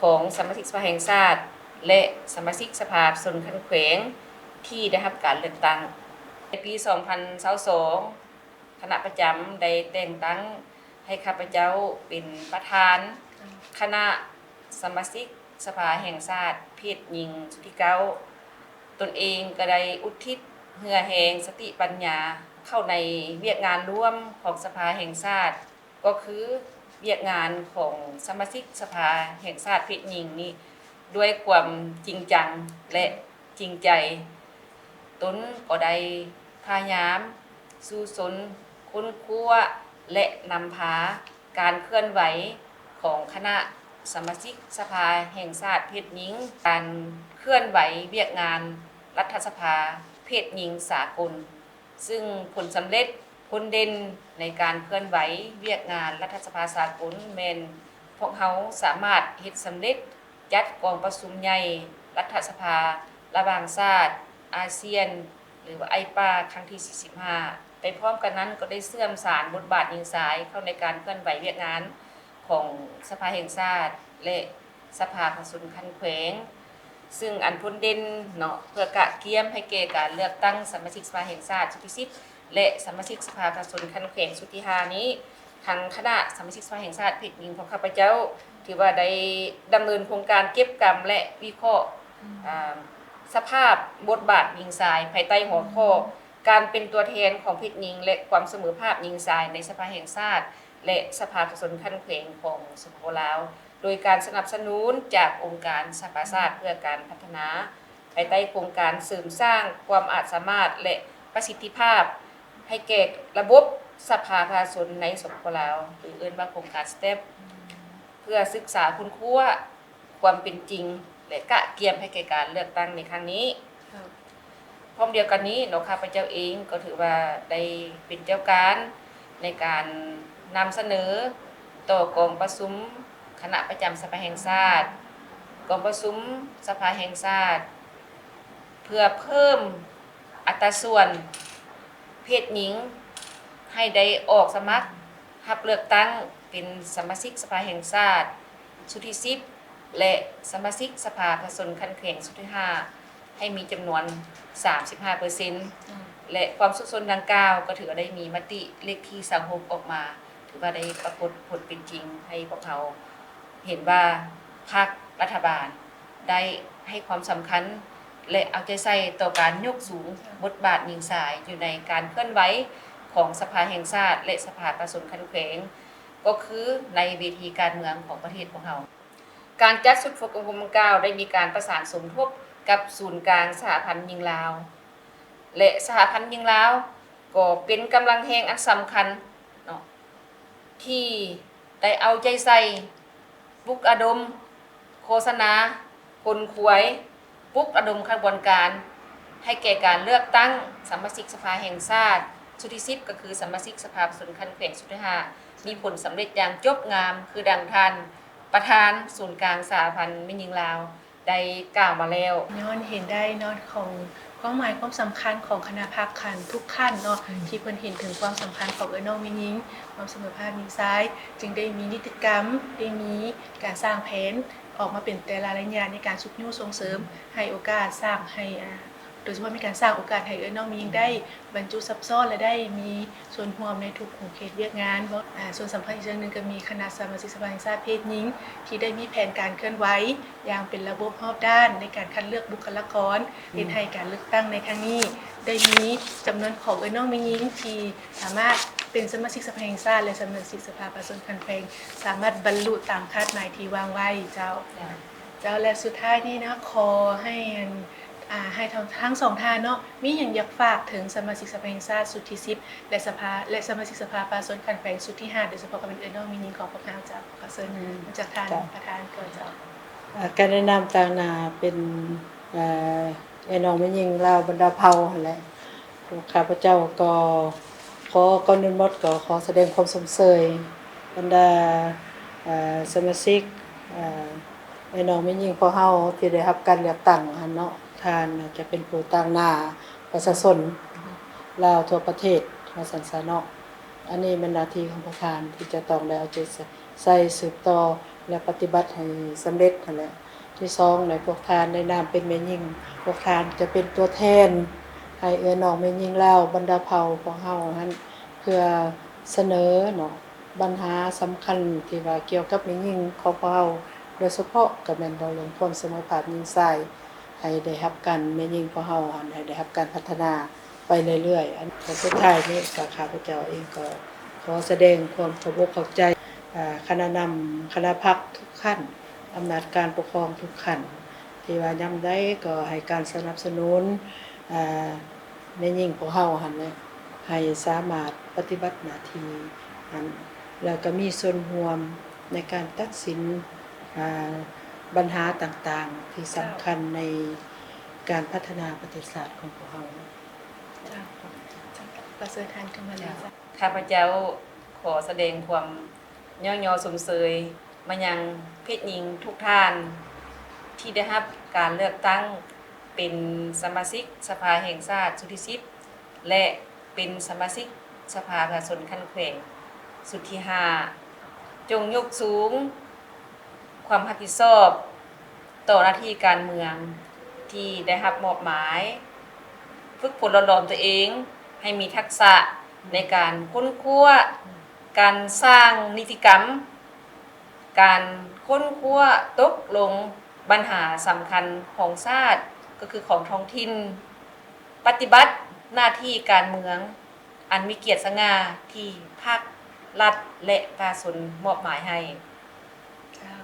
ຂອງສະມາຊິກສະພາແຫ່ງຊາດ ແລະ ສະມາຊິກສະພາຊົນຂັ້ນແຂວງທີ່ໄດ້ຮັບການເລືອກຕັ້ງ. ໃນປີສອງພັນຊາວສອງ ຄະນະປະຈຳໄດ້ແຕ່ງຕັ້ງໃຫ້ຂ້າພະເຈົ້າເປັນປະທານຄະນະສະມາຊິກສະພາແຫ່ງຊາດເພດຍິງຊຸດທີເກົ້າ. ຕົນເອງກໍໄດ້ອຸທິດເຫື່ອແຮງສະຕິປັນຍາເຂົ້າໃນວຽກງານລວມຂອງສະພາແຫ່ງຊາດ ກໍຄືວຽກງານຂອງສະມາຊິກສະພາແຫ່ງຊາດເພດຍິງນີ້ ດ້ວຍຄວາມຈິງຈັງ ແລະ ຈິງໃຈ. ຕົນກໍໄດ້ພະຍາຍາມສູ້ຊົນຄົ້ນຄວ້າ ແລະ ນຳພາການເຄື່ອນໄຫວຂອງຄະນະສະມາຊິກສະພາແຫ່ງຊາດເພດຍິງ, ການເຄື່ອນໄຫວວຽກງານລັດຖະສະພາເພດຍິງສາກົນ. ຊຶ່ງຜົນສຳເລັດ ຜົນເດັ່ນໃນການເຄື່ອນໄຫວວຽກງານລັດຖະສະພາສາກົນ ແມ່ນພວກເຮົາສາມາດເຮັດສຳເລັດຈັດກອງປະຊຸມໃຫຍ່ລັດຖະສະພາລະຫວ່າງຊາດ ອາຊຽນ ຫຼືວ່າ ໄອປາ ຄັ້ງທີສີ່ສິບຫ້າ ໄປພ້ອມກັນນັ້ນກໍໄດ້ເຊື່ອມສານບົດບາດຍິງຊາຍເຂົ້າໃນການເຄື່ອນໄຫວວຽກງານຂອງສະພາແຫ່ງຊາດ ແລະ ສະພາປະຊາຊົນຂັ້ນແຂວງ ຊຶ່ງອັນພົ້ນເດັ່ນເນາະ ເພື່ອກະກຽມໃຫ້ແກ່ການເລືອກຕັ້ງສະມາຊິກສະພາແຫ່ງຊາດຊຸດທີສິບ ແລະ ສະມາຊິກສະພາປະຊາຊົນຂັ້ນແຂວງຊຸດທີຫ້ານີ້ ທາງຄະນະສະມາຊິກສະພາແຫ່ງຊາດເພດຍິງຂອງຂ້າພະເຈົ້າ ຖືວ່າໄດ້ດຳເນີນໂຄງການເກັບກຳ ແລະ ວິເຄາະ ອາ ສະພາບບົດບາດຍິງຊາຍ ພາຍໃຕ້ຫົວຂໍ້ ການເປັນຕົວແທນຂອງເພດຍິງ ແລະ ຄວາມສະເໝີພາບຍິງຊາຍໃນສະພາແຫ່ງຊາດ ແລະ ສະພາປະຊາຊົນຂັ້ນແຂວງຂອງ ສປປ ລາວ ໂດຍການສະໜັບສະໜູນຈາກອົງການສະຫະປະຊາຊາດເພື່ອການພັດທະນາ ພາຍໃຕ້ໂຄງການເສີມສ້າງຄວາມອາດສາມາດ ແລະ ປະສິດທິພາບໃຫ້ແກ່ລະບົບສະພາປະຊາຊົນໃນ ສປປ ລາວ ຫຼືເອີ້ນວ່າໂຄງການ ສແຕັບ ເພື່ອສຶກສາຄົ້ນຄວ້າຄວາມເປັນຈິງ ແລະ ກະກຽມໃຫ້ແກ່ການເລືອກຕັ້ງໃນຄັ້ງນີ້. ພ້ອມດຽວກັນນີ້ເນາະ ຂ້າພະເຈົ້າເອງກໍຖືວ່າໄດ້ເປັນເຈົ້າການໃນການນຳສະເໜີຕໍ່ກອງປະຊຸມຄະນະປະຈຳສະພາແຫ່ງຊາດ, ກອງປະຊຸມສະພາແຫ່ງຊາດ ເພື່ອເພີ່ມອັດຕາສ່ວນເພດຍິງໃຫ້ໄດ້ອອກສະໝັກຮັບເລືອກຕັ້ງເປັນສະມາຊິກສະພາແຫ່ງຊາດຊຸດທີສິບ ແລະ ສະມາຊິກສະພາປະຊາຊົນຂັ້ນແຂວງຊຸດທີຫ້າ ໃຫ້ມີຈຳນວນສາມສິບຫ້າເປີເຊັນ ແລະ ຄວາມສຸກຊົນດັ່ງກ່າວກໍຖືວ່າໄດ້ມີມະຕິເລກທີຊາວຫົກອອກມາ ຖືວ່າໄດ້ປາກົດຜົນເປັນຈິງໃຫ້ພວກເຮົາເຫັນວ່າພັກລັດຖະບານໄດ້ໃຫ້ຄວາມສຳຄັນ ແລະ ເອົາໃຈໃສ່ຕໍ່ການຍົກສູງບົດບາດຍິງຊາຍຢູ່ໃນການເຄື່ອນໄຫວຂອງສະພາແຫ່ງຊາດ ແລະ ສະພາປະຊາຊົນຂັ້ນແຂວງ ກໍຄືໃນເວທີການເມືອງຂອງປະເທດພວກເຮົາ. ການຈັດຊຸດຝຶກອົບຮົມດັ່ງກ່າວໄດ້ມີການປະສານສົມທົບກັບສູນກາງສະຫະພັນຍິງລາວ ແລະ ສະຫະພັນຍິງລາວກໍເປັນກຳລັງແຮງອັນສຳຄັນເນາະ ທີ່ໄດ້ເອົາໃຈໃສ່ປຸກລະດົມ ໂຄສະນາ ຂົນຂວາຍ ປຸກລະດົມຂະບວນການ ໃຫ້ແກ່ການເລືອກຕັ້ງສະມາຊິກສະພາແຫ່ງຊາດຊຸດທີສິບ ກໍຄືສະມາຊິກສະພາປະຊາຊົນຂັ້ນແຂວງຊຸດທີຫ້າ ມີຜົນສຳເລັດຢ່າງຈົບງາມ ຄືດັ່ງທ່ານປະທານສູນກາງສະຫະພັນແມ່ຍິງລາວ ໄດ້ກ່າວມາແລ້ວ. ຍ້ອນເຫັນໄດ້ເນາະ ຂອງຄວາມໝາຍຄວາມສຳຄັນຂອງຄະນະພັກຂັ້ນທຸກຂັ້ນເນາະ ອືມ ທີ່ເພິ່ນເຫັນເຖິງຄວາມສຳຄັນຂອງເອື້ອຍນ້ອງແມ່ຍິງ ຄວາມສະເໝີພາບຍິງຊາຍ ຈຶ່ງໄດ້ມີນິຕິກຳ ໄດ້ມີການສ້າງແຜນອອກມາເປັນແຕ່ລະໄລຍະ ໃນການຊຸກຍູ້ສົ່ງເສີມ ໃຫ້ໂອກາດສ້າງໃຫ້ ອາ ໂດຍສະເພາະມີການສ້າງໂອກາດໃຫ້ເອື້ອຍນ້ອງແມ່ຍິງໄດ້ບັນຈຸຊັບຊ້ອນ ແລະ ໄດ້ມີສ່ວນຮ່ວມໃນທຸກຂົງເຂດວຽກງານ. ອາ ສ່ວນສຳຄັນອີກເລື່ອງໜຶ່ງກໍມີຄະນະສະມາຊິກສະພາແຫ່ງຊາດເພດຍິງ ທີ່ໄດ້ມີແຜນການເຄື່ອນໄຫວຢ່າງເປັນລະບົບຮອບດ້ານໃນການຄັດເລືອກບຸກຄະລາກອນ ເຮັດໃຫ້ການເລືອກຕັ້ງໃນຄັ້ງນີ້ໄດ້ມີຈຳນວນຂອງເອື້ອຍນ້ອງແມ່ຍິງທີ່ສາມາດເປັນສະມາຊິກສະພາແຫ່ງຊາດ ແລະ ສະມາຊິກສະພາປະຊາຊົນຂັ້ນແຂວງ ສາມາດບັນລຸຕາມຄາດໝາຍທີ່ວາງໄວ້ເຈົ້າ. ເຈົ້າ ແລະ ສຸດທ້າຍນີ້ເນາະ ຂໍໃຫ້ ອັນ ອາ ໃຫ້ທັງ ທັງສອງທ່ານເນາະ ມີຫຍັງຢາກຝາກເຖິງສະມາຊິກສະພາແຫ່ງຊາດຊຸດທີສິບ ແລະ ສະພາ ແລະ ສະມາຊິກສະພາປະຊາຊົນຂັ້ນແຂວງຊຸດທີຫ້າ ໂດຍສະເພາະກໍເປັນເອື້ອຍນ້ອງແມ່ຍິງຂອງພວກເຮົາເຈົ້າ. ຂໍເຊີນ ອືມ ຈາກທ່ານ ເຈົ້າ ປະທານກ່ອນເຈົ້າ. ອາ ການແນະນຳຕາງໜ້າເປັນ ເອີ ເອື້ອຍນ້ອງແມ່ຍິງລາວບັນດາເຜົ່າຫັ້ນແຫຼະ. ຂ້າພະເຈົ້າກໍຂໍ ກ່ອນອື່ນໝົດກໍຂໍສະແດງຄວາມຊົມເຊີຍບັນດາ ເອີ ສະມາຊິກ ເອີ ເອື້ອຍນ້ອງແມ່ຍິງພວກເຮົາທີ່ໄດ້ຮັບການເລືອກຕັ້ງຫັ້ນເນາະ. ທ່ານຈະເປັນຜູ້ຕາງໜ້າປະຊາຊົນລາວທົ່ວປະເທດ ວ່າຊັ້ນຊະເນາະ. ອັນນີ້ແມ່ນໜ້າທີ່ຂອງພວກທ່ານທີ່ຈະຕ້ອງໄດ້ເອົາໃຈໃສ່ສືບຕໍ່ ແລະ ປະຕິບັດໃຫ້ສຳເລັດຫັ້ນແຫຼະ. ທີສອງ ໃນພວກທ່ານໃນນາມເປັນແມ່ຍິງ ພວກທ່ານຈະເປັນຕົວແທນໃຫ້ເອື້ອຍນ້ອງແມ່ຍິງລາວບັນດາເຜົ່າພວກເຮົາຫັ້ນ ເພື່ອສະເໜີເນາະ ບັນຫາສຳຄັນທີ່ວ່າກ່ຽວກັບແມ່ຍິງຂອງພວກເຮົາ ໂດຍສະເພາະກໍແມ່ນເວົ້າເລື່ອງຄວາມສະເໝີພາບຍິງຊາຍ ໃຫ້ໄດ້ຮັບການ ແມ່ຍິງຂອງເຮົາຫັ້ນ ໃຫ້ໄດ້ຮັບການພັດທະນາໄປເລື້ອຍໆ. ອັນສຸດທ້າຍນີ້ກໍຂ້າພະເຈົ້າເອງກໍຂໍສະແດງຄວາມຂອບອົກຂອບໃຈ ອາ ຄະນະນຳຄະນະພັກທຸກຂັ້ນ ອຳນາດການປົກຄອງທຸກຂັ້ນ ທີ່ວ່າຍາມໃດກໍໃຫ້ການສະໜັບສະໜູນ ອາ ແມ່ຍິງພວກເຮົາຫັ້ນແຫຼະ ໃຫ້ສາມາດປະຕິບັດໜ້າທີ່ຫັ້ນ ແລ້ວກໍມີສ່ວນຮ່ວມໃນການຕັດສິນ ອາ ບັນຫາຕ່າງໆທີ່ສຳຄັນໃນການພັດທະນາປະເທດຊາດຂອງພວກເຮົາ. ເຈົ້າ. ຂໍເຊີນທ່ານຂຶ້ນມາເລີຍ. ເຈົ້າ ຂ້າພະເຈົ້າຂໍສະແດງຄວາມຍ້ອງຍໍຊົມເຊີຍມາຍັງເພດຍິງທຸກທ່ານ ທີ່ໄດ້ຮັບການເລືອກຕັ້ງເປັນສະມາຊິກສະພາແຫ່ງຊາດຊຸດທີສິບ ແລະ ເປັນສະມາຊິກສະພາປະຊາຊົນຂັ້ນແຂວງຊຸດທີຫ້າ. ຈົ່ງຍົກສູງຄວາມຮັບຜິດຊອບຕໍ່ໜ້າທີ່ການເມືອງທີ່ໄດ້ຮັບມອບໝາຍ, ຝຶກຝົນຫຼອມຕົວເອງໃຫ້ມີທັກສະໃນການຄົ້ນຄວ້າ, ການສ້າງນິຕິກຳ, ການຄົ້ນຄວ້າຕົກລົງບັນຫາສຳຄັນຂອງຊາດ ກໍຄືຂອງທ້ອງຖິ່ນ, ປະຕິບັດໜ້າທີ່ການເມືອງອັນມີກຽດສະຫງ່າທີ່ພັກ, ລັດ ແລະ ປະຊາຊົນມອບໝາຍໃຫ້. ເຈົ້າ.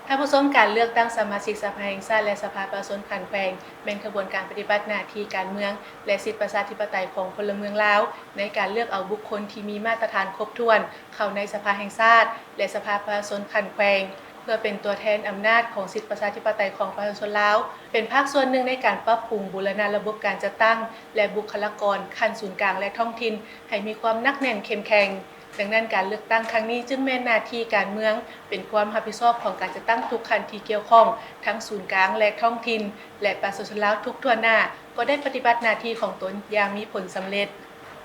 ທ່ານຜູ້ຊົມ, ການເລືອກຕັ້ງສະມາຊິກສະພາແຫ່ງຊາດ ແລະ ສະພາປະຊາຊົນຂັ້ນແຂວງ ແມ່ນຂະບວນການປະຕິບັດໜ້າທີ່ການເມືອງ ແລະ ສິດປະຊາທິປະໄຕຂອງພົນລະເມືອງລາວ ໃນການເລືອກເອົາບຸກຄົນທີ່ມີມາດຕະຖານຄົບຖ້ວນ ເຂົ້າໃນສະພາແຫ່ງຊາດ ແລະ ສະພາປະຊາຊົນຂັ້ນແຂວງ ເພື່ອເປັນຕົວແທນອຳນາດຂອງສິດປະຊາທິປະໄຕຂອງປະຊາຊົນລາວ, ເປັນພາກສ່ວນໜຶ່ງໃນການປັບປຸງບູລະນະລະບົບການຈັດຕັ້ງ ແລະ ບຸກຄະລາກອນຂັ້ນສູນກາງ ແລະ ທ້ອງຖິ່ນ ໃຫ້ມີຄວາມໜັກແໜ້ນເຂັ້ມແຂງ. ດັ່ງນັ້ນ, ການເລືອກຕັ້ງຄັ້ງນີ້ຈຶ່ງແມ່ນໜ້າທີ່ການເມືອງ, ເປັນຄວາມຮັບຜິດຊອບຂອງການຈັດຕັ້ງທຸກຂັ້ນທີ່ກ່ຽວຂ້ອງ, ທັງສູນກາງ ແລະ ທ້ອງຖິ່ນ ແລະ ປະຊາຊົນລາວທຸກທົ່ວໜ້າ ກໍໄດ້ປະຕິບັດໜ້າທີ່ຂອງຕົນຢ່າງມີຜົນສຳເລັດ.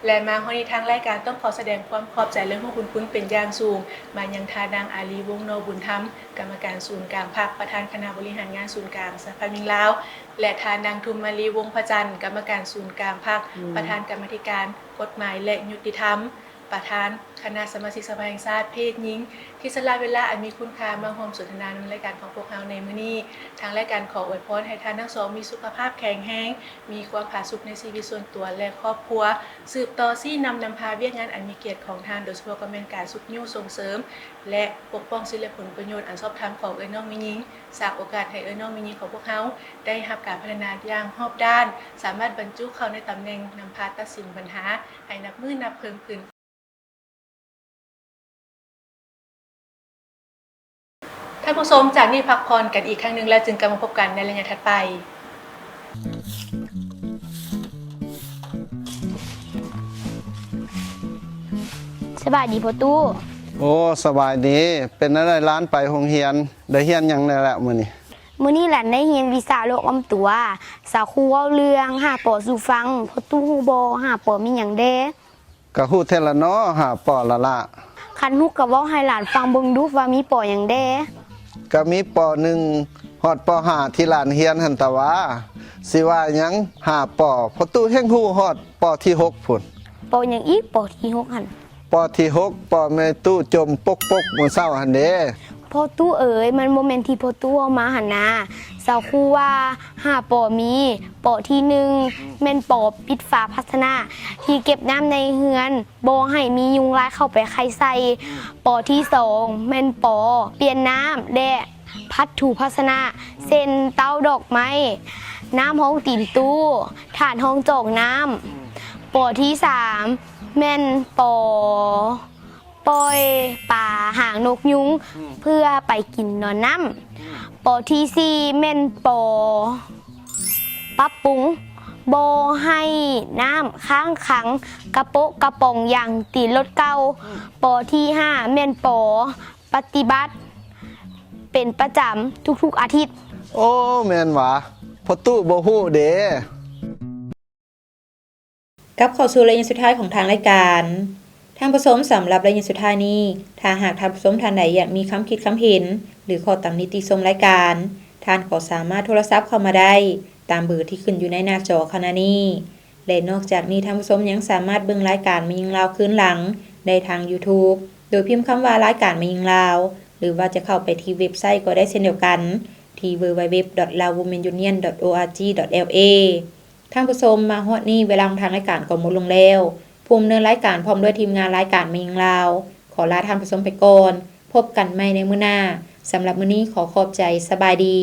ແລະ ມາຮອດນີ້ ທາງລາຍການຕ້ອງຂໍສະແດງຄວາມຂອບໃຈ ແລະ ຮູ້ບຸນຄຸນເປັນຢ່າງສູງມາຍັງທ່ານນາງ ອາລີ ວົງນໍບຸນທຳ, ກຳມະການສູນກາງພັກ, ປະທານຄະນະບໍລິຫານງານສູນກາງສະພາຍິງລາວ ແລະ ທ່ານນາງ ທຸມມາລີ ວົງພະຈັນ, ກຳມະການສູນກາງພັກ, ອືມ ປະທານກຳມາທິການກົດໝາຍ ແລະ ຍຸຕິທຳ, ປະທານຄະນະສະມາຊິກສະພາແຫ່ງຊາດເພດຍິງ ທີ່ສະຫຼະເວລາອັນມີຄຸນຄ່າມາຮ່ວມສົນທະນານຳລາຍການຂອງພວກເຮົາໃນມື້ນີ້. ທາງລາຍການຂໍອວຍພອນໃຫ້ທ່ານທັງສອງມີສຸຂະພາບແຂງແຮງ, ມີຄວາມຜາສຸກໃນຊີວິດສ່ວນຕົວ ແລະ ຄອບຄົວ, ສືບຕໍ່ຊີ້ນຳນຳພາວຽກງານອັນມີກຽດຂອງທ່ານ, ໂດຍສະເພາະກໍແມ່ນການຊຸກຍູ້ສົ່ງເສີມ ແລະ ປົກປ້ອງສິດ ແລະ ຜົນປະໂຫຍດອັນຊອບທຳຂອງເອື້ອຍນ້ອງແມ່ຍິງ, ສ້າງໂອກາດໃຫ້ເອື້ອຍນ້ອງແມ່ຍິງຂອງພວກເຮົາໄດ້ຮັບການພັດທະນາຢ່າງຮອບດ້ານ, ສາມາດບັນຈຸເຂົ້າໃນຕຳແໜ່ງນຳພາຕັດສິນບັນຫາໃຫ້ນັບມື້ນັບເພີ່ມຂຶ້ນ. ທ່ານຜູ້ຊົມ, ຈາກນີ້ພັກຜ່ອນກັນອີກຄັ້ງໜຶ່ງ ແລ້ວຈຶ່ງກັບມາພົບກັນໃນໄລຍະຖັດໄປ. ສະບາຍດີພໍ່ຕູ້. ໂອ້ ສະບາຍດີ. ເປັນແນວໃດຫຼານໄປໂຮງຮຽນ? ໄດ້ຮຽນຫຍັງແດ່ລະມື້ນີ້? ມື້ນີ້ຫຼານໄດ້ຮຽນວິຊາໂລກອ້ອມຕົວ. ສາຄູເວົ້າເລື່ອງຫ້າປໍສູ່ຟັງ. ພໍ່ຕູ້ຮູ້ບໍ່ ຫ້າປໍມີຫຍັງແດ່? ກະຮູ້ແທ້ລະເນາະ ຫ້າປໍລະລະ. ຄັນຮູ້ກະເວົ້າໃຫ້ຫຼານຟັງເບິ່ງດູວ່າມີປໍຫຍັງແດ່? ກະມີປໍໜຶ່ງຮອດປໍຫ້າທີ່ຫຼານຮຽນຫັ້ນຕະຫວາ. ຊິວ່າຫຍັງ ຫ້າປໍ ພໍ່ຕູ້ແຮ່ງຮູ້ຮອດປໍທີຫົກພຸ້ນ. ປໍຫຍັງອີກ ປໍທີຫົກຫັ້ນ? ປໍທີຫົກ ປໍແມ່ຕູ້ຈົ່ມປົກໆມື້ເຊົ້າຫັ້ນເດ. ພໍ່ຕູ້ເອີຍ, ມັນບໍ່ແມ່ນທີ່ພໍ່ຕູ້ເວົ້າມາຫັ້ນນາ. ສາຄູວ່າຫ້າປໍມີ, ປໍທີໜຶ່ງ ແມ່ນປໍປິດຝາພາຊະນະທີ່ເກັບນ້ຳໃນເຮືອນ ບໍ່ໃຫ້ມີຍຸງລາຍເຂົ້າໄປໄຂ່ໃສ່. ປໍທີສອງ ແມ່ນປໍປ່ຽນນ້ຳ ແລະ ພັດຖູພາຊະນະ ເຊັ່ນ ເຕົ້າດອກໄມ້, ນ້ຳຮອງຕີນຕູ້, ຖາດຮອງຈອກນ້ຳ. ປໍທີສາມ ແມ່ນປໍ ປ່ອຍປາຫາງນົກຍຸງ ອືມ ເພື່ອໄປກິນນອນນ້ຳ. ອືມ ປໍທີສີ່ ແມ່ນປໍປັບປຸງ ບໍ່ໃຫ້ນ້ຳຄ້າງຂັງກະໂປະກະປ໋ອງຢາງຕີນລົດເກົ່າ. ອືມ ປໍທີຫ້າ ແມ່ນປໍປະຕິບັດເປັນປະຈຳທຸກໆອາທິດ. ໂອ້ ແມ່ນຫວາ ພໍ່ຕູ້ບໍ່ຮູ້ເດ. ກັບເຂົ້າສູ່ໄລຍະສຸດທ້າຍຂອງທາງລາຍການ. ທ່ານຜູ້ຊົມ, ສຳລັບໄລຍະສຸດທ້າຍນີ້, ຖ້າຫາກທ່ານຜູ້ຊົມທ່ານໃດຢາກມີຄຳຄິດຄຳເຫັນ ຫຼື ຂໍ້ຕຳໜິຕິຊົມລາຍການ, ທ່ານກໍສາມາດໂທລະສັບເຂົ້າມາໄດ້ຕາມເບີທີ່ຂຶ້ນຢູ່ໃນໜ້າຈໍຂະນະນີ້. ແລະ ນອກຈາກນີ້, ທ່ານຜູ້ຊົມຍັງສາມາດເບິ່ງລາຍການແມ່ຍິງລາວຄືນຫຼັງໄດ້ທາງ YouTube ໂດຍພິມຄຳວ່າ ລາຍການແມ່ຍິງລາວ ຫຼື ວ່າຈະເຂົ້າໄປທີ່ເວັບໄຊກໍໄດ້ເຊັ່ນດຽວກັນ ທີ່ www.laowomenunion.org.la. ທ່ານຜູ້ຊົມ, ມາຮອດນີ້ເວລາຂອງທາງລາຍການກໍໝົດລົງແລ້ວ. ຜູ້ດຳເນີນລາຍການພ້ອມດ້ວຍທີມງານລາຍການແມ່ຍິງລາວ ຂໍລາທ່ານຜູ້ຊົມໄປກ່ອນ. ພົບກັນໃໝ່ໃນມື້ໜ້າ. ສຳລັບມື້ນີ້ຂໍຂອບໃຈ. ສະບາຍດີ.